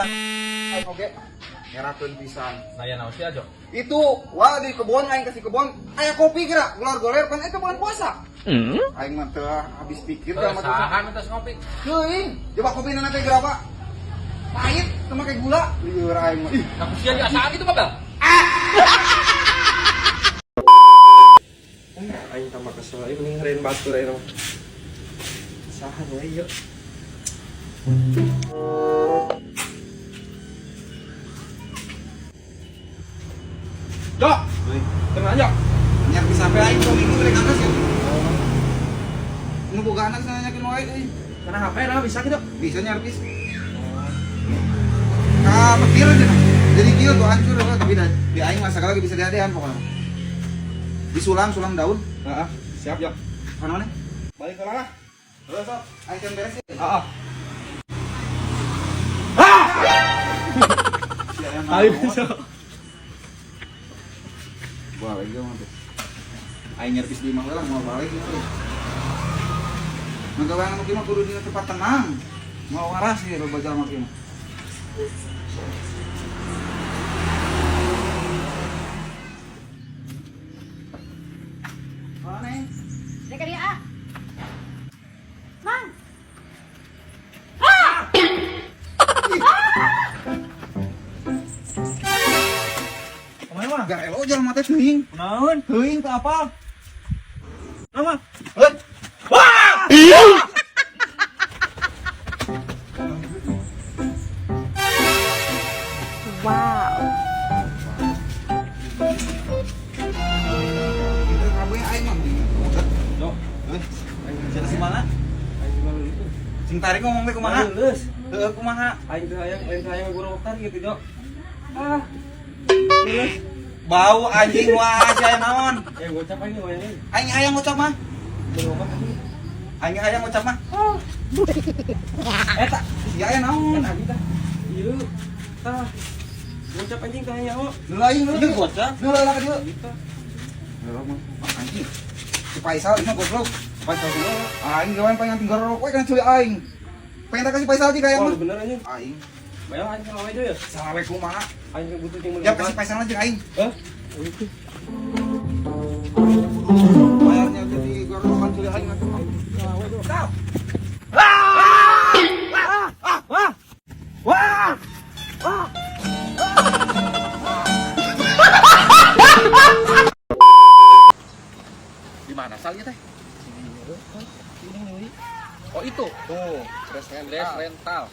Aing oge ngerakeun pisan. Nah, ya naon sih aja. Itu wah di kebun aing kasih kebun aya kopi geura golor-goler pan eta bulan puasa. Aing mah teu habis pikir Eh, sama tuh. saha nu tos ngopi? Teuing, coba kopi nana teh geura Pak. Pahit sama kayak gula. Lieur aing mah. Ih, Nah, kusia di asaan itu, Babel. Aing tambah kesel, aing mending ngerain batur aing mah. Saha we ieu? Dok, tenang aja. Nyar bisa sampai aing dua minggu balik atas ya. Nu boga anak sana nyakin wae euy. Karena HP nah bisa gitu. Bisa nyarpis. Ka petir aja. Jadi kieu tuh hancur lah, tapi dah di aing mah segala bisa diadean pokoknya. Disulam sulam daun. Heeh, siap ya. Mana mana? Balik ke lah. Heuh sok, aing can beres ya. Heeh. Si aya Ayo naon. bisa. Balik ge mah tuh. Aing nyerpis di imah we lah moal balik ieu. Nu gawean anu kieu mah kudu dina tempat tenang. Moal waras ieu loba jalma kieu mah. Mana Neng? Rek dia ah. Mang. Kemana mah? Garelo jalma teh teuing. Naon? Teuing teu apal. Nama? Heuh. Wow. Itu kabeh aing mah mutet. Dok, Heuh. Cenah si mana? aing di mana itu? Sing tarik ngomong teh kumaha? Lulus. Heuh kumaha? Aing teh hayang guru gitu, Dok. Ah. Lulus. Bau anjing wah si aya naon? Eh, gocap aing wayangnya. Aing hayang ngucap mah. Berapa anjing? Aing hayang ngucap mah. Eta, Si aya naon? kan anjing tah. Ieu. Tah. Gocap anjing tah nyaho. Nu lain nu. Ieu gocap. Nu lain ka dieu. Gitu. Heeh mah anjing. Si Faisal ini mah goblok. Faisal kumaha? Aing gawean pengen tinggal rokok we kana ceuli aing. Pengen tak kasih Faisal jeung hayang Wah, mah. bener anjing. Aing Bayang aing sama aja ya. salah we kumaha? Aing butuh jeung Ya kasih Faisal aja aing. Hah? Itu. Bayarnya jadi gorokan ceuli aing atuh. Stop. Wah! Di mana salnya teh? Oh, itu. Tuh, dress Dress rental.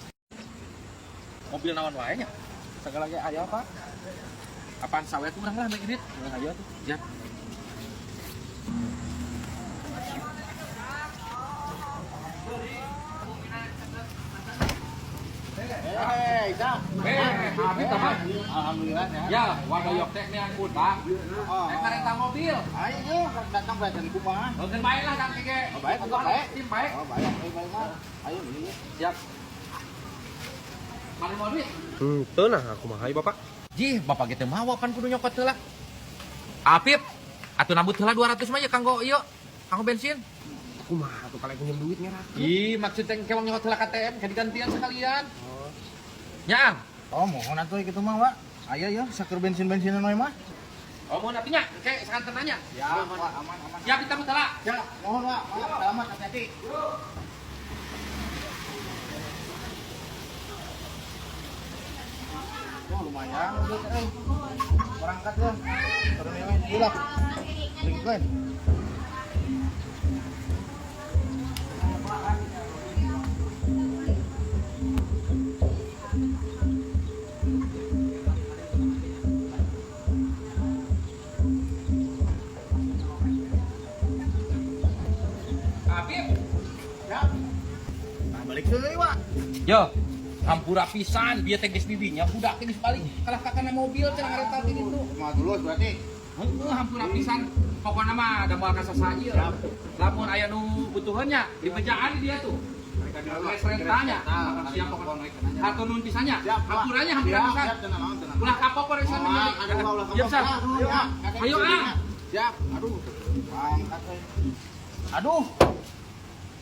Mobil naon wae nya? Segala ge aya, Pak. Apaan sawe tuh urang lah naik ini. Ayo tuh. Ya. Habis teman. Alhamdulillah ya. Ya, warga teh nih budak. Oh. Eh, ngarenta mobil. Ayo, datang belajar kumaha. Mungkin baik lah Kang Keke. Oh, baik, oh, baik. Tim baik. Oh, baik, ayo baik mah. Ayo beli. Siap. Mari mau duit. Teu nah aku mah hayu Bapak. Jih, bapak gitu mawa pan kudu nyokot heula. Apip, atuh nambut heula 200 mah ya kanggo ieu, kanggo bensin. Kumaha tuh kalau pinjam duit ngerak. Ih, maksud teh kewang nyokot heula KTM, kan digantian sekalian. Oh. Nyaang. Oh, mohon atuh kitu mah, Wak. Ayo ya, sakur bensin-bensinan we mah. Oh, mohon atuh nya, kayak sakanten nanya. Ya, Wak, aman aman. Ya, kita heula. Ya, mohon Wak, Wak, selamat hati-hati. Oh, lumayan duit euy. Berangkat ya. Terus ini gila. Lingkungan. Apip. Ya. Nah, balik deui, Wak. Yo, hampura pisan bieu teh geus di dinya budak teh geus balik kalah ka kana mobil cenah ngarental ti ditu. Kumaha dulu berarti. Heueuh, hampura pisan. Pokona mah da moal kasasa ieu. Lamun aya nu butuheun nya, dibejaan di dia tuh. Res rentalnya. Siap pokona. Hatur nuhun pisannya. Siap, Wak. Hampuranya hampura Siap, pisan. siap, tenang, tenang. Ulah kapok resan Wah, aduh, ulah kapok. Siap, San. Aduh, ya. Ayo, ah. Siap. Aduh. Angkat euy. Aduh.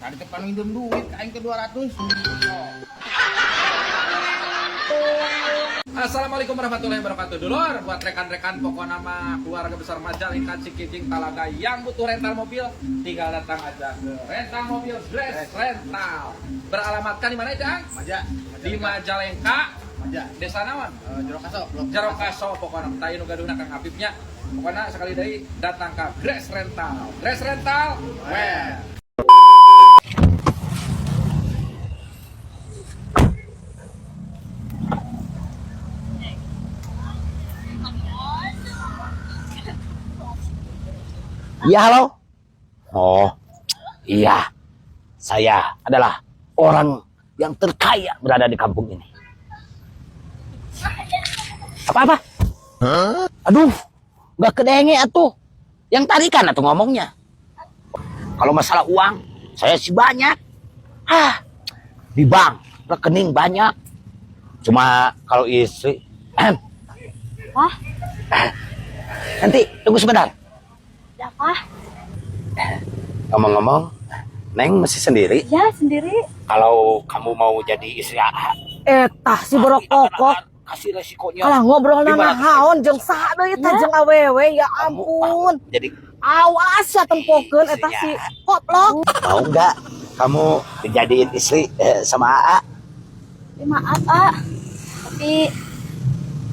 Tadi teh pan minjem duit ka aing teh 200. Assalamualaikum warahmatullahi wabarakatuh. Dulur, buat rekan-rekan, pokokna mah keluarga besar Majalengka, Cikijing, Talaga yang butuh rental mobil, tinggal datang aja ke rental mobil Grace Rental. Beralamatkan di mana itu, Ang? Maja. Di Majalengka, Maja. Desa naon? Jerokaso, blok. Jerokaso pokokna tah nu gaduhna Kang Apipnya. Pokoknya sekali deui datang ke Grace Rental. Grace Rental. Well. Ya, halo. Oh, iya. Saya adalah orang yang terkaya berada di kampung ini. Apa-apa? Aduh, nggak kedenge atuh. Yang tadi kan atuh ngomongnya. Kalau masalah uang, saya sih banyak. Ah, di bank, rekening banyak. Cuma kalau istri, Wah, nanti tunggu sebentar. ada apa? Ngomong-ngomong, Neng masih sendiri. Ya, sendiri. Kalau kamu mau jadi istri AA, Eta si borokokok kasih resikonya. kalah ngobrol 500 naon jeung saha deui teh Ya. jeung awewe, ya Kamu ampun. mau jadi Awas ya tempokeun eta si koplok. Mau nggak kamu dijadiin istri sama AA? Ya, maaf, ah. Tapi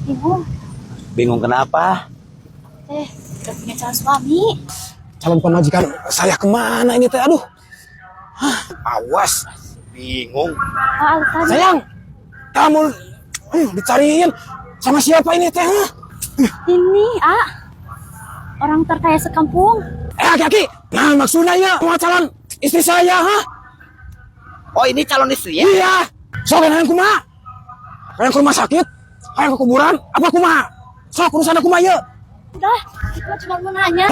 bingung. Bingung kenapa? Udah punya calon suami. Calon pemajikan saya kemana ini teh? Aduh. Hah, awas. Bingung. Ah, alasan. Sayang, kamu dicariin sama siapa ini teh? Hah? Ini, ah. Orang terkaya sekampung. Eh, aki-aki. Nah, maksudnya ya, mau calon istri saya, hah? Oh, ini calon istri ya? Iya. Sok hayang kumaha? Hayang ke rumah sakit? Hayang ke kuburan? Apa kumaha? Sok urusan aku mah ieu. Udah, itu cuma mau nanya.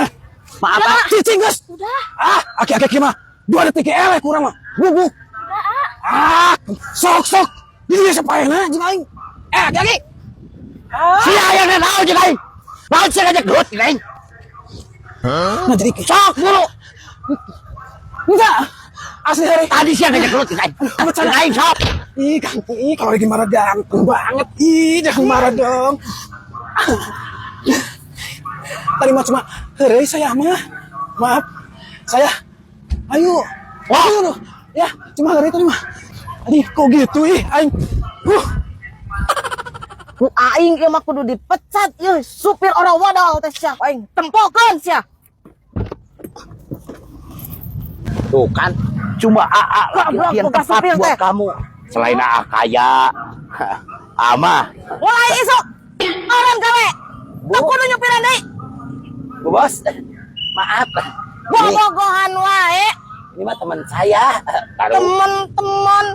Maaf, Pak. Cicing geus. Udah, Ah, aki-aki mah 2 detik eleh kurang mah. Bubuk. udah, ah. Ah, sok sok. Di dieu sapaehna jeung aing. Eh, aki-aki. Si ayah naon jeung aing? Naon sia ngajak gelut jeung aing? Nah, jadi Sok buru. Enggak. Asli hari. Tadi sia ngajak gelut jeung aing. Bercanda. Jeung aing sok. Ih, Kang, ih, kalau lagi marah ganteng banget. Ih, jangan marah dong. Tadi mah cuma heureuy saya mah. Maaf. Saya ayo. Wah. Ayo, loh. Ya, cuma heureuy tadi mah. Aduh, kok gitu ih aing. Ku aing ieu mah kudu dipecat ieu supir orang wadal teh sia. Aing tempokeun sia. Tuh kan, cuma AA laki-laki yang Goblok, bukan tepat supir buat teh. kamu. Selain AA kaya, ama, Mulai isuk orang gawe. Teu kudu nyupiran deui. Bu Bos, maaf. Ini, Bobogohan wae ini mah teman saya. Taruh, temen-temen.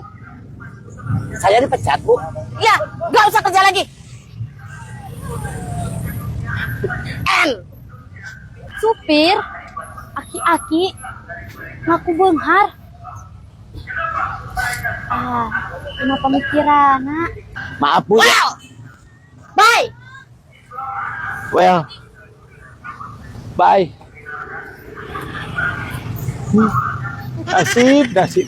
saya dipecat, Bu. Ya, gak usah kerja lagi. N. Supir, aki-aki, ngaku beunghar. Ah, cuma pemikiran, nak. Maaf, Bu. Well. Bye. Well, bye. Nasib, nasib.